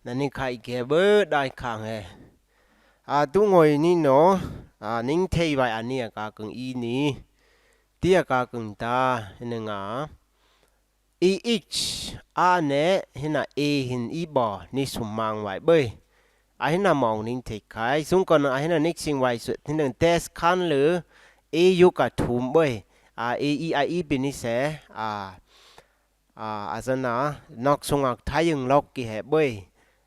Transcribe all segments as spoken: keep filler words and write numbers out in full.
Nani khai ke bơ dai khang he. A tu ngoi ni no, a ning thei wai ani a ka keng i ni. Ti a ka keng ta, hina nga. I ich, a ne, hina e hin i bo, ni sum mang wai bơi. A hina mong ning thei khai, sung kon a hina nik sing wai sut, hina des khan lư, e yu ka thum bơi. A e i a i bi ni se, a A, a zân a, nok sung ak thai yng lok ki he bơi.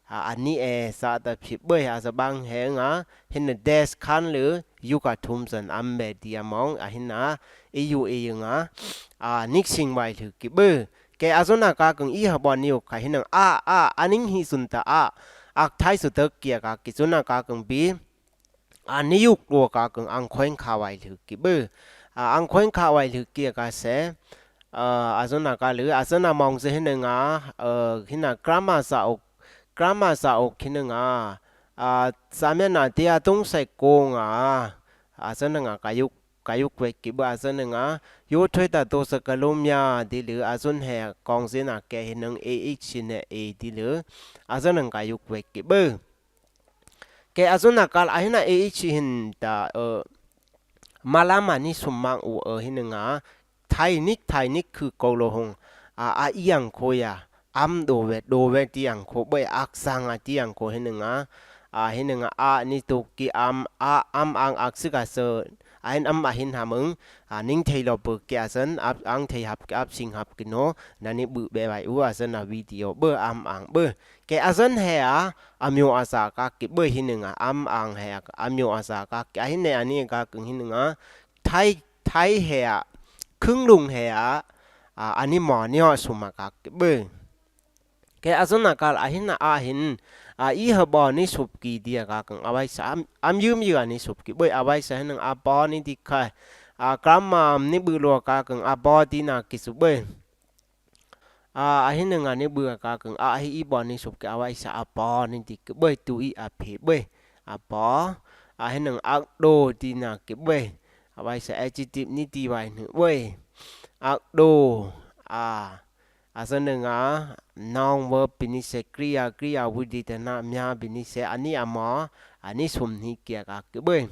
A, ani e sa ta phi bơi, a za bang he nga, hina des khan lư, yu ka thum zân am be ti a mong, a hina, i yu i yng a, a, nik sing wai lư ki bơi. Ke a zân a ka keng i ha bon yu ka hina, a, a, a ning hi sun ta a, ak thai su tơ ki a ka ki zân a ka keng bi. A ni yuk lua ka keng ang khoeng kha wai lư ki bơi. A, ang khoeng kha wai lư ki a ka se. A, a zân a ka lư, a zân a mong se hina nga, a, hina grammar sa ok, grammar sa ok hina nga. A, sa mia na ti a tung sai ko nga. A zân a nga ka yuk, ka yuk wek ki bơi a zân a nga. Yu thuê ta tô sa ka lum ya ti lư, a zân he kong zin a ke hina e ik sin he e ti lư. A zân a nga ka yuk wek ki bơi. Ke a zân a kal a hina e i chi hin ta, ơ, malam a ni sum mang u, ơ, hina nga, thai nik, thai nik khư ko lo hung, a, a i ang ko ya, am do we, do we ti ang ko bơi, ak sang a ti ang ko hina nga, a, hina nga, a, ni tu ki am, a, am ang ak sik a sơ, a hin am a hin ha mưng, a, ning thei lo bơi ki a zân, ap, ang thei hap, ap sing hap ki no, na ni bơi be wai u a zân a video bơi, am ang bơi. Ke a zân he a, a myo a za ka ki bơi hina nga, am ang he a, a myo a za ka ki, a hina ani ka keng hina nga, thai, thai he a, khưng lung he a, a, ani mo ni ho sum a ka ki bơi. Ke a zân a kal a hina a hin, a i ha bo ni sup ki ti a ka keng, a wai sa, am, am yum yu a ni sup ki bơi, a wai sa hina a bo ni ti khai, a grammar ni bơi lua ka keng, a bo ti na ki su bơi. A, a hina nga ni bơi a ka keng, a, a hi i bo ni sup ki a wai sa a bo ni ti ki bơi tu i a phe bơi. A bo, a hina nga ak do ti na ki bơi. A wai sa adjective ni ti wai ni bơi. Ak do, a, a zân a nga, noun verb bi ni se kriya, kriya wititena mya bi ni se, ani a mo, ani sum ni ki a ka ki bơi.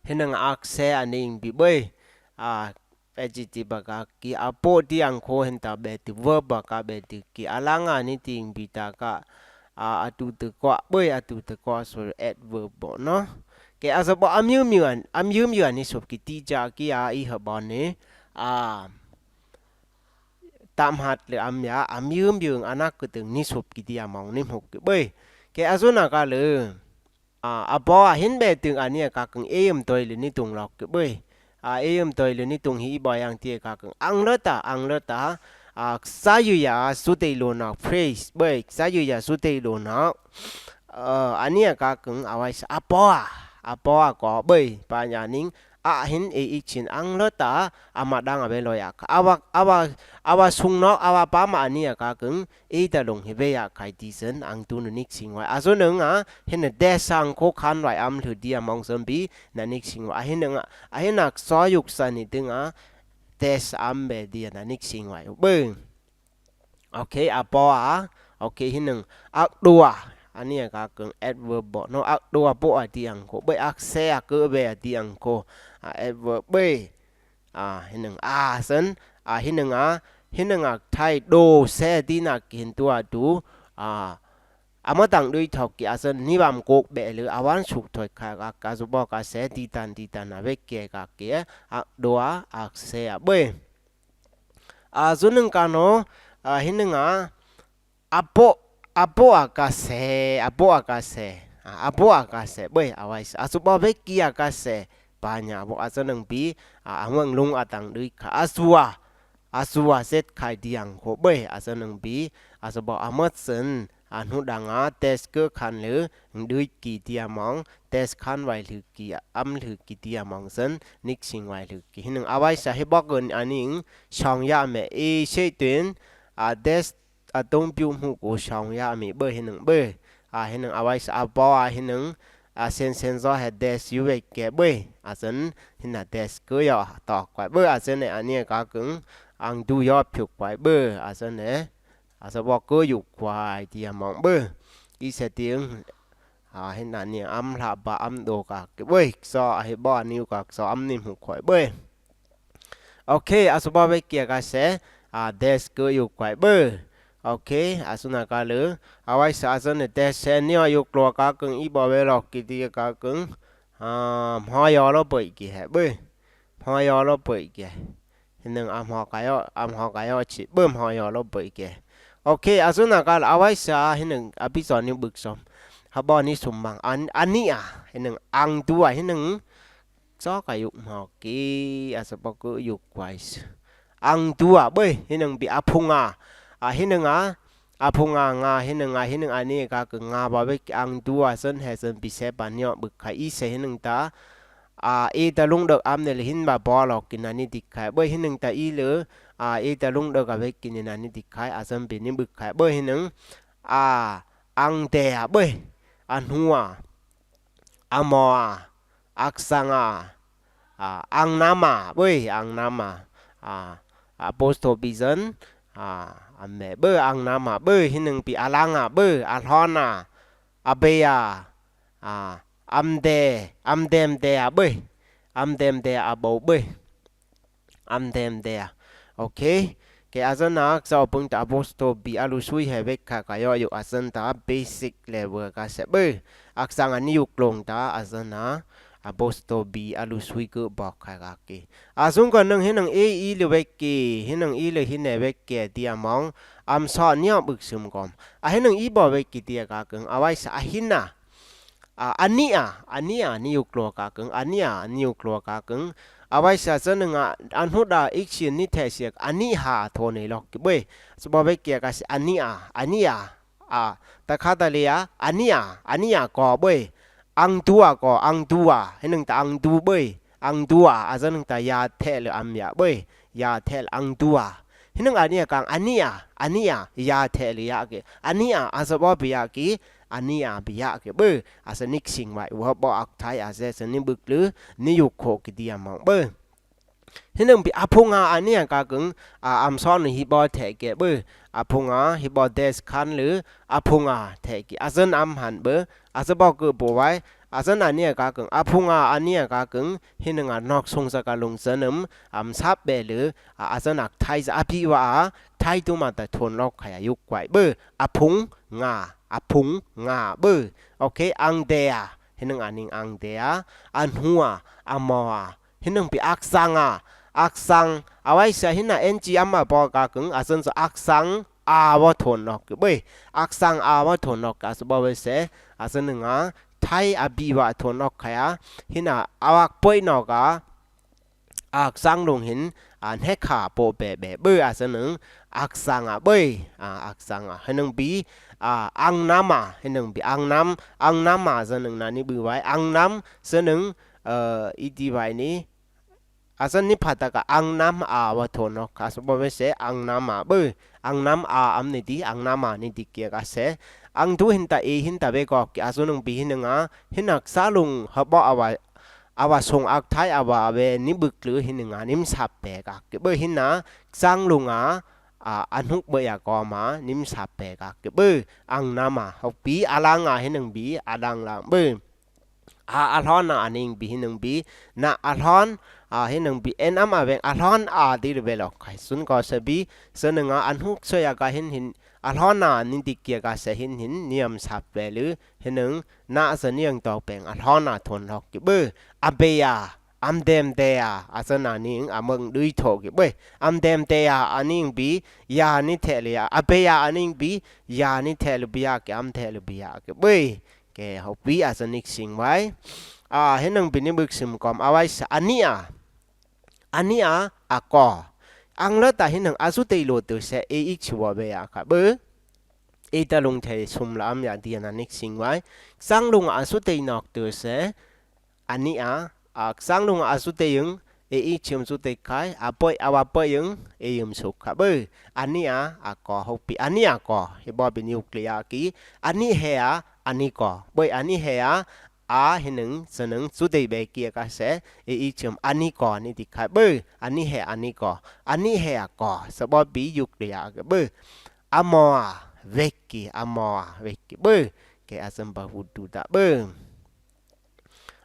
Hina nga ak se ani ing bi bơi. A, adjective a ka ki a po ti ang ko hin ta be ti verb a ka be ti ki a lang ani ti ing bi ta ka. A, a tu ti ko bơi, a tu ti ko, sorry, adverb bo no. Ke a za bo am yum yu an, am yum yu ani sup ki ti ja ki a i ha bo ni. A, tam hat lư am ya, am yum yu ang anak kuteng ni sup ki ti a mong ni muk ki bơi. Ke a zân a ka lư. A, a bo a hin be teng ani a ka keng e yum toi lư ni tung lok ki bơi. A, e yum toi lư ni tung hi i bo yang ti a ka keng. Ang lơ ta, ang lơ ta. A, sa yu ya su tei lo nok phrase bơi. Sa yu ya su tei lo nok. Ơ, ani a ka keng a wai sa a bo a. A bo a ko bơi. Pa nya ning. A hin e i chin ang lơ ta, a ma dang a be lo ya ka. A wa, a wa, a wa sung nok, a wa pa ma ani a ka keng, e ta lung hi be ya kai ti zân, ang tu nu nik sing wai. A zân a nga, hina des ang ko khan wai am lư di a mong zân bi, na nik sing wai. A hina nga, a hina so yuk sa ni ti nga, des am be di na nik sing wai. Bơi. Ok, a bo a. Ok, hina nga ak do a. Ani a ka keng adverb bo. No ak do a bo a ti ang ko. Bơi ak se a ke be a ti ang ko. A adverb bơi. A, hina nga a zân. A, hina nga a. Hina nga a thai do se ti na ki hin tu a tu. A, a ma tang dui thok ki a zân. Ni bam kok be lư. A wan suk thoi ka, ka, ka zu bo ka se ti tan, ti tan a wek ke ka ke. Ak do a, ak se a bơi. A, zân nâng ka no, a, hina nga a, a bo, a bo a ka se, a bo a ka se, a, a bo a ka se, bơi, a wai sa, a su bo bek ki a ka se, pa nya bo a zân nâng bi, a, a mâng lung a tang dui ka, a sua, a sua set kai di ang ko bơi, a zân nâng bi, a su bo a mât sân, a nu dang a, tes kơ khan lư, dui ki di a mong, tes khan wai lư ki, am lư ki di a mong sân, nik sing wai lư ki. Hina nga a wai sa hi bok gân a ning, song ya me i se tuin, a des, a tông piu mu ku song ya mi bơi hina nga bơi. A hina nga a wai sa a bo a hina nga, a sen sen zo he des yu wek ke bơi. A sân hina des kơ yo tok kwai bơi. A sân ne a ni a ka keng, ang du yo piu kwai bơi. A sân ne, A sơ bok kơ yuk kwai ti a mong bơ. I se tieng. A hin a ni am hla ba am do ka ke bơ. So a hi ba ni ka so am ni mu kwai bơ. Ok, a sơ bok bek kia ka se. A des kơ yuk kwai bơ. Ok, a sơ na ka lơ. A wai sa a sơ ne des se ni a yuk lo ka keng i ba we lo ki ti ka keng. A, mho yo lo bơ ki he bơ. Mho yo lo bơ ki he. Hineng a mho ka yo, a mho ka yo chi bơ mho yo lo bơ ke. Ok, a sơ na ka a wai sa hineng a bi so ni buk som. Ha bo ni sum mang. An, a ni a, hineng ang tua, hineng so ka yuk mho ki, a sơ bok kơ yuk kwai se. Ang tua bơ, hineng bi a phung a. A hineng a, a phung a nga, hineng a, hineng a ni ka keng nga ba bek ang tua, sân he sân bi se ba ni o buk ka i se hineng ta. A, i ta lung dok am ne le hin ba bo lo ki na ni ti khai. Bơ hineng ta i le, a, i ta lung dok a bek ki ni na ni ti khai, a sân bi ni buk khai. Bơ hineng, a, ang te a bơ, a hnu a, a mo a, ak sang a, a, ang nam a, bơ, ang nam a, a, apostol bi sân, a, a me, bơ, ang nam a, bơ, hineng bi a lang a, bơ, a hlon a, a be a, a, am de, am dem de a bơ, am dem de a bo bơ. Am dem de a. Ok. Ke a sân a, sa o pung ta apostol bi a lu sui he bek ka ka yo yo a sân ta basic level ka se bơ. Ak sang a ni yuk long ta a sân a apostol bi a lu sui kơ bok ka ka ke. A sung ka neng hineng i i le bek ke, hineng i le hine bek ke ti a mong. Am so ni o buk sum kom. A hineng i bo bek ke ti a ka keng. A wai sa a hina. A, a ni a, a ni a, ni yuk lo ka keng, a ni a, ni yuk lo ka keng. A wai sa sân nga, an hu da ik sien ni the siek, a ni ha thon ni lok ki bwe. Sbo bek kia ka si, a ni a, a ni a, a, ta kha ta le a, a ni a, a ni a ko bwe. Ang tua ko, ang tua, hineng ta ang tu bwe. Ang tua, a sân ta ya the le am ya bwe. Ya the le ang tua. Hineng a ni a kang, a ni a, a ni a, ya the le ya ke. A ni a, a sbo bi ya ke. A ni a bi ya ke bwe, a sơ nik sing wai, wa bo ak thai a sơ sơ ni buk le, ni yuk kho ki ti a mong bwe. Hineng bi a phung a a ni a ka keng, a am so ni hi bo the ke bwe. A phung a hi bo des khan le, a phung a the ke. A sân am han bwe, a sơ bo ke bo wai, a sân a ni a ka keng. A phung a a ni a ka keng, hineng a nok sung sa ka lung sân em, am sap be le, a, a sân ak thai sa a bi wa a, thai tu ma ta thon lok kha ya yuk kwai bwe. A phung nga, a phung nga bwe. Ok, ang de a, hineng a ning ang de a, a hnu a, a mo a, hineng bi ak sang a, ak sang, a wai sa hina en chi am a bo ka keng, a sân sa ak sang a wa thon nok bwe. Ak sang a wa thon nok a sbo bwe se, a sân nga, thai a bi wa thon nok kha ya, hina a wak poi nok a, ak sang lung hin, a, hne kha po be be bwe a sân neng, ak sang a bwe, a, ak sang a, hineng bi, a, ang nam a, hineng bi ang nam, ang nam a sân neng na ni bwe wai, ang nam, sân neng, e, i ti wai ni, a sân ni pha ta ka ang nam a wa thon nok, a sbo bwe se ang nam a bwe, ang nam a am ni ti, ang nam a ni ti kia ka se, ang tu hin ta e hin ta be kok, a sân neng bi hineng a, hin ak sa lung ha bo a wa, a wa sung ak thai a wa we ni buk le hineng a nim sap pe ka ke bwe hina sang lung a, a, a hnuk bwe ya ko ma nim sap pe ka ke bwe ang nam a hok bi a lang a hineng bi a lang lang bwe. A, a hlon a a ning bi hineng bi na a hlon a hineng bi en am a weng a hlon a di le be lok khai sun ko se bi se neng a a hnuk so ya ka hin hin a hlon a ni ti kia ka se hin hin niam sap pe le hineng na a sân niang tok peng a hlon a thon lok ki bwe. A be a, am dem de a, a sân a ning a meng dui tho ki bwe. Am dem de a, a ning bi, ya ni the le a, a be a, a ning bi, ya ni the le bi a ki, am the le bi a ki bwe. Ke hok bi a sân nik sing wai. A, hineng bi ni buk sim kom, a wai sa, a ni a. A ni a, a ko. Ang le ta hineng a su te lo te se e ik chi wa be a ka bwe. E ta lung the sum la am ya di na nik sing wai. Sang lung a su te nok te se. A ni a, a sang lung a su te yung. E ik chim su te khai. A poi a wa poi yung. E yung su ka bwe. A ni a, a ko hok bi. A ni a ko. Hi bo bi ni uk le ya ki. A ni he a, a ni ko. Bwe a ni he a, a hineng, sân neng, su te be kia ka se, e i chim, a ni ko, ni ti khai bwe, a ni he, a ni ko, a ni he a ko, sa bo bi yuk le ya ke bwe. a mo a wek ki, a mo a wek ki bơi. Kei a sơm ba hu du ta bơi.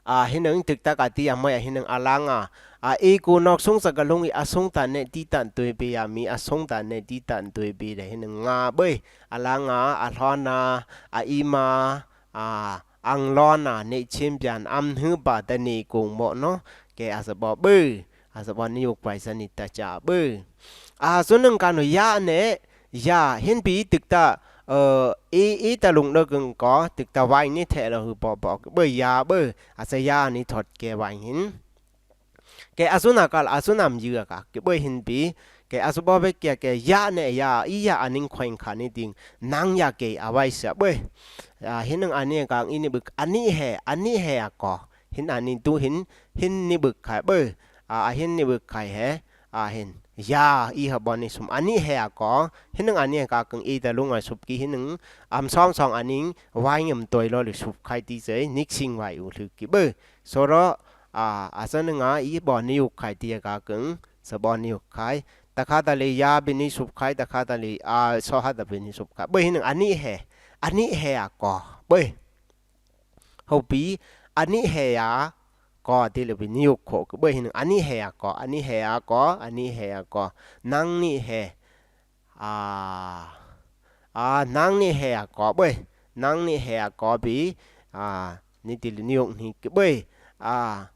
A hinưng tŭk ta ka ti a mo a hinưng a lang a. A i ku nok sung sa ka lung i a sung ta ne ti tăn tui bi a mi a sung ta ne ti tăn tui bi de hinưng nga bơi. A lang a, a hlon a, a i ma, a ang hlon a, ne chim bian am hư ba ta ni kung mo no. Kei a sa bo bơi. A sa bo ni yuk pai sa ni ta cha bơi. A sung nưng ka nu ya ne, ya hin bi tŭk ta, ơ, i, i ta lung đơ kưng ko, tŭk ta wai ni the lo hư bo bo bơi ya bơi. A sa ya ni thot ke wai hin. Kei a sung na ka, a sung nam yư a ka, kei bơi hin bi. Kei a sung bo bơi kia kei ya ne ya, i ya a ning khoing kha ni ting, nang ya kei a wai sa bơi. A hinưng a ni kang i ni bŭk, a ni he, a ni he a ko. Hin a ni tu hin, hin ni bŭk khai bơi. A, a hin ni bŭk khai he. A hin. Ya, i ha bo ni sum. A ni he a ko. Hinưng a ni ka kưng i ta lung a sup ki hinưng. Am song song a ning, wai ngem toi lo lu sup khai ti se, nik sing wai u lu ki bơi. Soro, a, a sa nưng a, i bo ni yuk khai ti a ka kưng, sa bo ni yuk khai. Ta kha ta li ya bi ni sup khai, ta kha ta li, a, so ha ta bi ni sup khai. Bơi hinưng a ni he. A ni he a ko. Bơi. Hô bi, a ni he a ko ti lu bi ni yuk kho kơ bơi hinưng a ni he a ko, a ni he a ko, a ni he a ko. Nang ni he. A, a, nang ni he a ko bơi. Nang ni he a ko bi, a, ni ti lu ni yuk ni kơ bơi. A,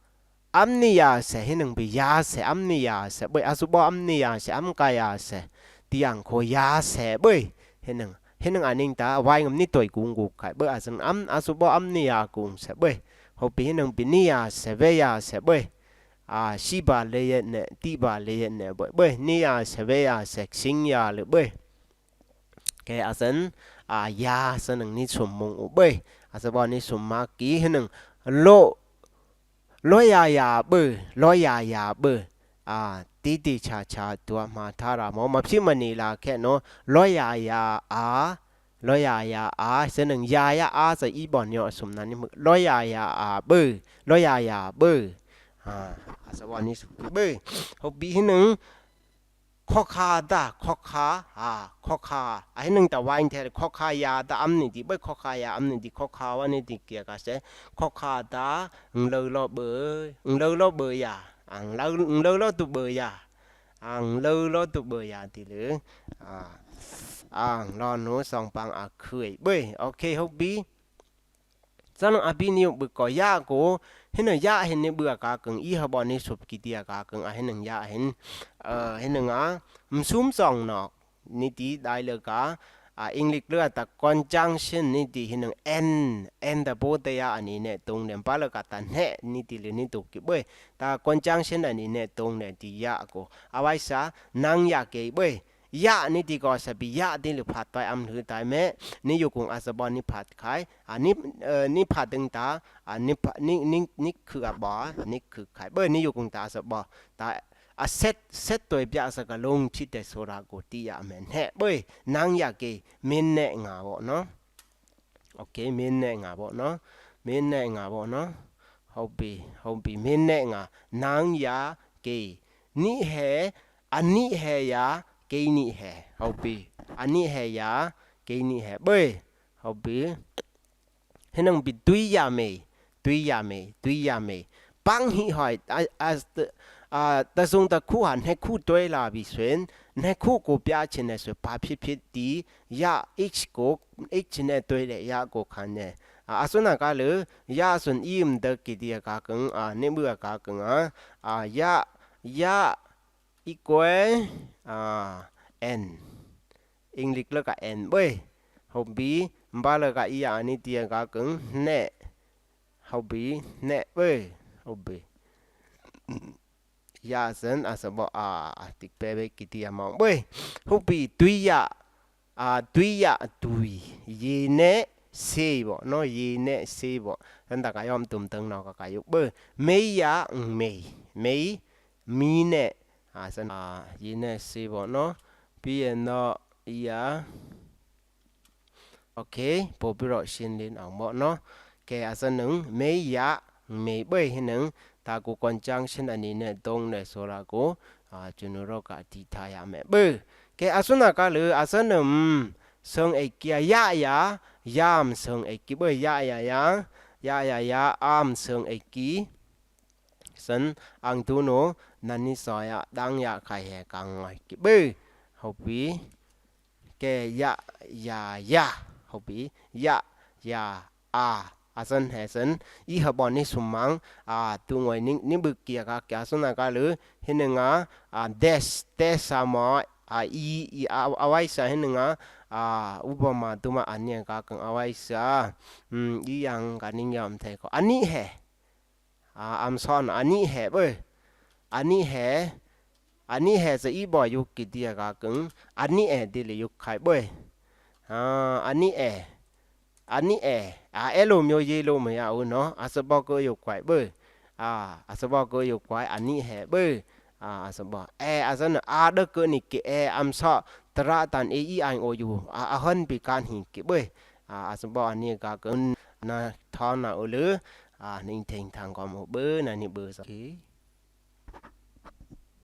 am ni ya se hinưng bi ya se, am ni ya se bơi. A su bo am ni ya se, am ka ya se. Ti ang kho ya se bơi. Hinưng. Hinưng a ning ta, wai ngam ni toi kung kuk khai. Bơi a sung am, a su bo am ni ya kung se bơi. Hô bi hinưng bi ni ya se, we ya se bơi. A, si ba le ye ne, ti ba le ye ne bơi. Bơi, ni ya se, we ya se, sing ya le bơi. Kei a sung, a, ya sung nưng ni sum mung u bơi. A sa bo ni sum ma ki hinưng. Lo, lo ya ya bơi, lo ya ya bơi. A, ti ti cha cha tua ma tha ra mo, ma phi ma ni la khe no, lo ya ya a, lo ya ya a, sung nưng ya ya a, sa i bo ni o sum na ni mơ, lo ya ya a bơi, lo ya ya bơi. A, a sa bo ni sum bơi. Hô bi hinưng, kho kha ta, kho kha, a, kho kha. A hinưng ta wai the, kho kha ya ta am ni ti bơi, kho kha ya am ni ti, kho kha wa ni ti kia ka se. Kho kha ta, ng lơ lo bơi, ng lơ lo bơi ya. Ang lơ, ng lơ lo tu bơi ya. Ang lơ lo tu bơi ya ti lu. A, ang lo nu song pang a khơi bơi. Ok, hô bi. Sa nưng a bi ni yuk bơi ko ya ko, hinưng ya hin ni bơi a ka kưng i ha bo ni sup ki ti a ka kưng a hinưng ya hin. Ơ, hinưng a, msum song nok. Ni ti dai lơ ka, a, English lơ ta conjunction ni ti hinưng and, and ta bo ta ya a ni ne tung ne ba lơ ka ta ne ni ti lơ ni tu ki bơi. Ta conjunction a ni ne tung ne ti ya ko. A wai sa, nang ya kei bơi. Ya ni ti ko sa bi ya ti lu phat toi am hư tai me. Ni yuk kung a sa bo ni phat khai. A ni, ơ, ni phat dâng ta. A ni pha, ni, ni, ni khư a bo, ni khư khai. Bơi ni yuk kung ta a sa bo. Ta a set, set toi bia sa ka lung chi te so ra ko ti ya me. He, bơi, nang ya kei, min ne nga bo no. Ok, min ne nga bo no. Min ne nga bo no. Hô bi, hô bi, min ne nga. Nang ya kei. Ni he, a ni he ya, kei ni he. Hô bi. A ni he ya, kei ni he. Bơi. Hô bi. Hinưng bi tui ya mei. Tui ya mei. Tui ya mei. Pang hi hoi. A, a, a, ta sung ta khu han he khu toi la bi suen. He khu ko pia chin he suen pa phit phit ti. Ya ich ko, ich chin he toi le ya ko khan he. A, a sung na ka lơ. Ya sung im de ki ti a ka kưng. A, ne bu a ka kưng a. A, ya, ya. Equal, a, and. English lơ ka and bơi. Hô bi, mba lơ ka i ya ni ti a ka kưng, ne. Hô bi, ne bơi. Hô bi. Ya sung, a sa bo, a, a, tik pe bơi ki ti a mong bơi. Hô bi, tui ya. A, tui ya, tui. Yi ne, se bo, no, yi ne, se bo. Tan ta ka yom tum tâng no ka ka yuk bơi. Mei ya, ng mei. Mei, mi ne. A, sung, a, yi ne, se bo, no. Pi e no, ya. Ok, po pi ro shin lin ang mo, no. Kei a sung nưng, mei ya, ng mei bơi hinưng. Ta ku conjunction a ni ne, tông ne, so ra ku. A, chu nu ro ka ti tha ya me bơi. Kei a sun a ka lư a sơnơ̆m sơng eki a, ya ya, ya msơng eki bơi, ya ya ya, ya ya ya, a msơng eki. Sơ̆n ang tu nô, nani so ya, đang ya khai he kang ngoi ki bơi. Hôpi. Kei ya ya ya. Hôpi. Ya ya a. A sơ̆n he sơ̆n. I hơbon ni sum mang. A tu ngoi ni, ni bơi kia ka kia sơ̆n a ka lư. Hin nga, a, des, des sa mo. A, i, i, a, a wai sa hin nga. A, u bơma tu ma ani ka kang a wai sa. Hmm, i yang ka ning yom thei ko. Ani he. A, am son, ani he bơi. Ani he. Ani he sa i bơi yuk ki dia ka keng. Ani e di le yuk khai bơi. A, ani e. Ani e. A, e lôm yo ye lôm ya u no. A sa bơi kơ yuk khai bơi. A, a sa bơi kơ yuk khai ani he bơi. A, a sa bơi. E, a sa na a đơ kơ ni ki e am so. Tra tan e i anh ô yu. A, a hơn bi kan hi ki bơi. A, a sa bơi ani ka keng. Na thon na u lư. A, ning theng thang kom u bơi, na ni bơi sa. Ki.